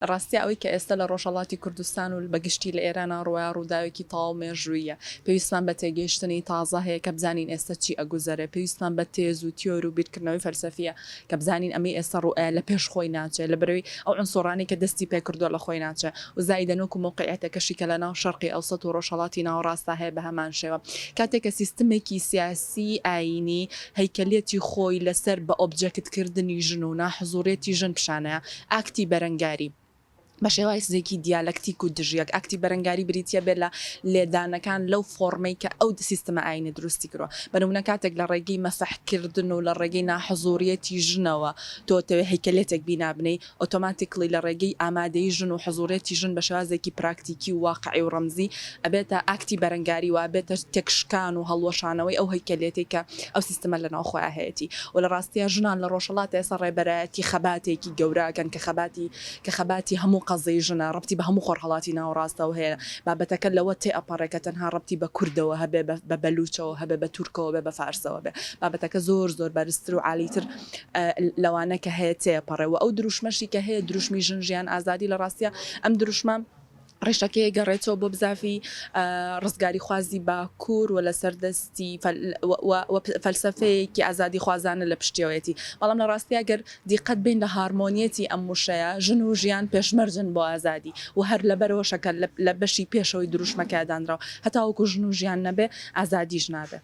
لە ڕاستیا ئەوەی کە ئێستا لە ڕۆژهەڵاتی کوردستان و بە گشتی لە ئێرانا ڕووەیا ڕووداوێکی تەواو مێژووییە. پێویستمان بە تێگەیشتنی تازە هەیە کە بزانین ئێستا چی ئەگوزەرێ. پێویستمان بە تێز و تیۆر و بیرکردنەوەی فەلسەفییە کە بزانین ئەمەی ئێستا ڕووئەیا لە پێش خۆی ناچێ لە بەرەوەی ئەو عونسوڕانەی کە دەستی پێ کردووە لە خۆی ناچێ و زائیدەن وەکوو مەوقعیەتەکەشی کە لە ناو شەرقی ئەوسەت و ڕۆژهەڵاتی ناوەڕاستا هەیە بە هەمان شێوە کاتێک کە سیستمێکی سیاسیی ئایینی هەیکەلیەتی خۆی لەسەر بە ئۆبجێکت کردنی ژن و ناحزوڕیەتی ژن پیشانەیا ئاکتی بەرەنگاری بە شێوازێکی دیالەکتیک و دژیەک، ئاکتی بەرەنگاری بریتیە بێت لە لێدانەکان لەو فۆڕمەی کە ئەو سیستمە ئاینە دروستی کردوە. بە نمونە کاتێک لە ڕێگەی مەسح کردن و لە ڕێگەی ناحزوڕیەتی ژنەوە تۆ ئەتەوێ هەیکەلێتێک بینا بنێی، ئۆتۆماتیکلی لە ڕێگەی ئامادەیی ژن و حزوڕیەتی ژن بە شێوازێکی پراکتیکی و واقعی و ڕەمزی ئەبێتە ئاکتی بەرەنگاری و ئەبێتە تێکشکان و هەڵوەشانەوەی ئەو هەیکەلیەتەی کە ئەو سیستمە لە ناو خۆیا هەیەتی و لە ڕاستیا ژنان لە ڕۆژهەڵات ئێستا ڕێبەرایەتی خەباتێکی گەورە ئەکەن کە خەباتی کە خەباتی هەموو قەزەی ژنە ڕەبتی بە هەموو خۆرهەڵاتی ناوەڕاستەوە هەیە بابەتەکە لەوە تێئەپەڕێ کە تەنها ڕەبتی بە کوردەوە هەبێ بە بەلوچەوە هەبێ بە تورکەوە بێ بە فارسەوە بێ بابەتەکە زۆر زۆر بەرزتر و عالیتر لەوانە کە هەیە تێپەڕێ و ئەو دروشمەشی کە هەیە دروشمی ژن ژیان ئازادی لە ڕاستیا ئەم دروشمە ڕیشەکەی ئەگەڕێتەوە بۆ بزاڤی ڕزگاریخوازی باکوور و لەسەر دەستی فەلسەفەیەکی ئازادیخوازانە لە پشتیەوەیەتی. بەڵام لە ڕاستیا گەر دیقەت بەین لە هارمۆنیەتی ئەم وشەیە، ژن و ژیان پێشمەرجن بۆ ئازادی و هەر لەبەرئەوەشە کە لە بەشی پێشەوەی دروشمەکەیا دانراوە. هەتاوەکو ژن و ژیان نەبێ، ئازادیش نابێ.